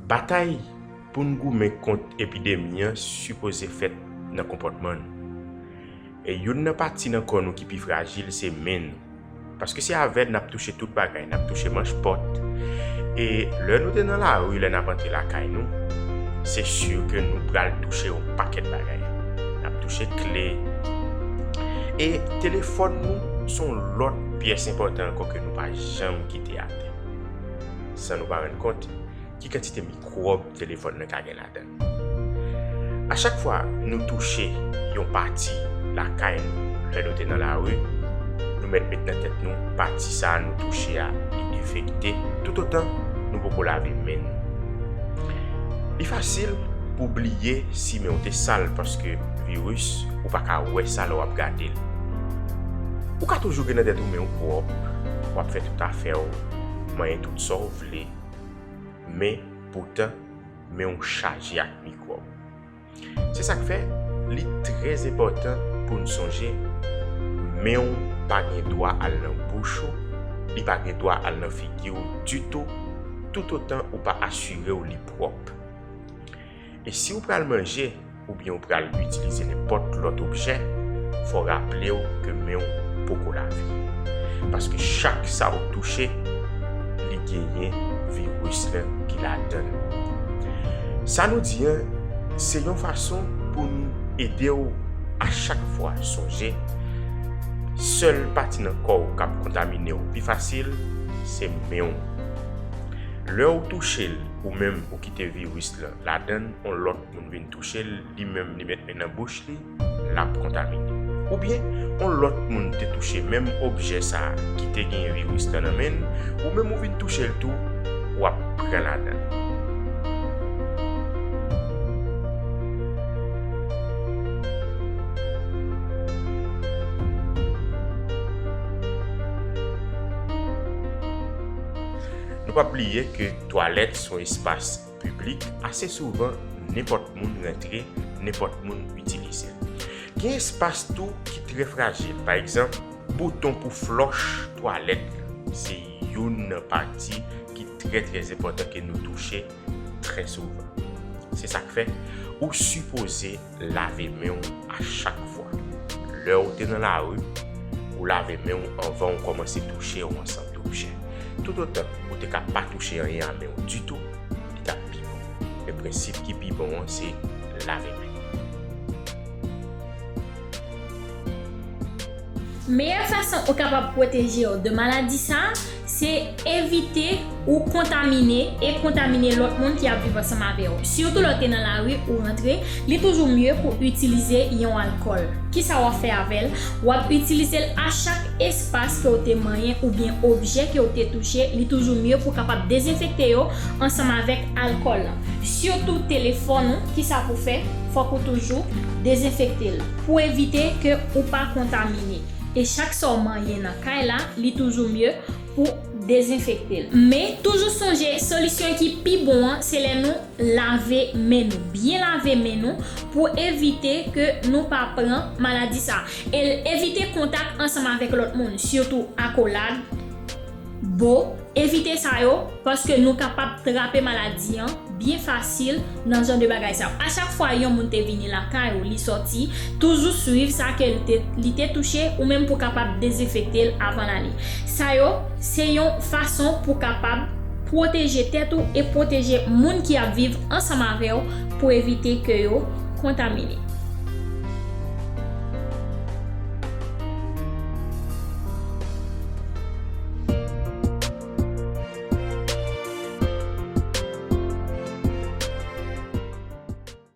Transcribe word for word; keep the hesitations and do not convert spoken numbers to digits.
Batay pou n goumen kont epidemi an sipoze fèt nan konpòtman nou. E youn nan pati nan kò nou ki pi frajil se men nou. Paske se avè l n ap touche tout bagay, n ap touche manch pòt. E lè nou te nan lari, lè n ap antre lakay nou, se si ke nou pral touche yon pakèt bagay. N ap touche kle. E telefòn nou se yon lòt pyès enpòtan ankò ke nou pa janm kite atè. San nou pa rann kont, ki kantite mikwòb telefòn nan ka gen ladan l. A chak fwa nou touche yon pati lakay nou lè nou te nan lari, nou mèt met nan tèt nou pati sa a nou touche a li enfekte toutotan nou poko lave men nou. Li fasil pou w bliye si men w te sal paske viris ou pa ka wè sa lè w ap gade l. Ou ka toujou gen nan tèt ou men w pwòp, w ap fè tout afè w, manyen tout sa w vle. Men, poutan, men w chaje ak mikwòb. Se sa k fè, li trè enpòtan pou n sonje, men w pa gen dwa al nan bouch ou, li pa gen dwa al nan figi w ditou, toutotan ou pa asire w li pwòp. E si w pral manje, oubyen ou pral itilize nenpòt lòt objè, fò w raple w ke men w poko lave. Paske chak sa w touche, li genyen viris lan ki ladan l. Sa nou di an, se yon fason pou n ede w a chak fwa sonje, sèl pati nan kò w k ap kontamine w pi fasil, se men w. Lè w touche l, ou menm ou kite viris lan ladan l, yon lòt moun vin touche l, li menm li met men nan bouch li, l ap kontamine. Oubyen, yon lòt moun te touche menm objè sa a ki te genyen viris lan nan men l, ou menm ou vin touche l tou, w ap pran ladan l. Nou p ap bliye ke twalèt se yon espas piblik, ase souvan, nenpòt moun rantre, nenpòt moun itilize l. Gen espas tou ki trè frajil. Pa egzanp, bouton pou flòch twalèt la, se youn nan pati ki trè, trè enpòtan ke nou touche trè souvan. Se sa k fè, ou sipoze lave men w a chak fwa. Lè w te nan lari, ou lave men w anvan w kòmanse touche yon ansanm dobjè. Toutotan ou te ka pa touche anyen a men w ditou, li t ap pi bon. Men prensip ki pi bon an, se lave men. Meyè fason ou kapab pwoteje w de maladi sa a, se evite ou kontamine e kontamine lòt moun ki ap viv ansanm avè w. Sitou lè w te nan lari ou rantre, li toujou mye pou w itilize yon alkòl. Kisa w ap fè avè l? W ap itilize l a chak espas ke w te manyen oubyen objè ke w te touche, li toujou mye pou w kapab dezenfekte yo ansanm avèk alkòl lan. Sitou telefòn ou, kisa pou w fè? Fòk ou toujou dezenfekte l pou evite ke ou pa kontamine. E chak sa w manyen nan kay la, li toujou mye pou dezenfekte l. Men, toujou sonje, solisyon ki pi bon an, se lè nou lave men nou. Byen lave men nou pou evite ke nou pa pran maladi sa. E evite kontak ansanm avèk lòt moun, sitou akolad, bo, evite sa yo, paske nou kapab trape maladi an byen fasil nan jan de bagay sa yo. A chak fwa yon moun te vini lakay ou, li sòti, toujou swiv sa ke li te, li te touche ou menm pou kapab dezenfekte l avan l ale. Sa yo, se yon fason pou kapab pwoteje tèt ou e pwoteje moun ki ap viv ansanm avè w pou evite ke yo kontamine.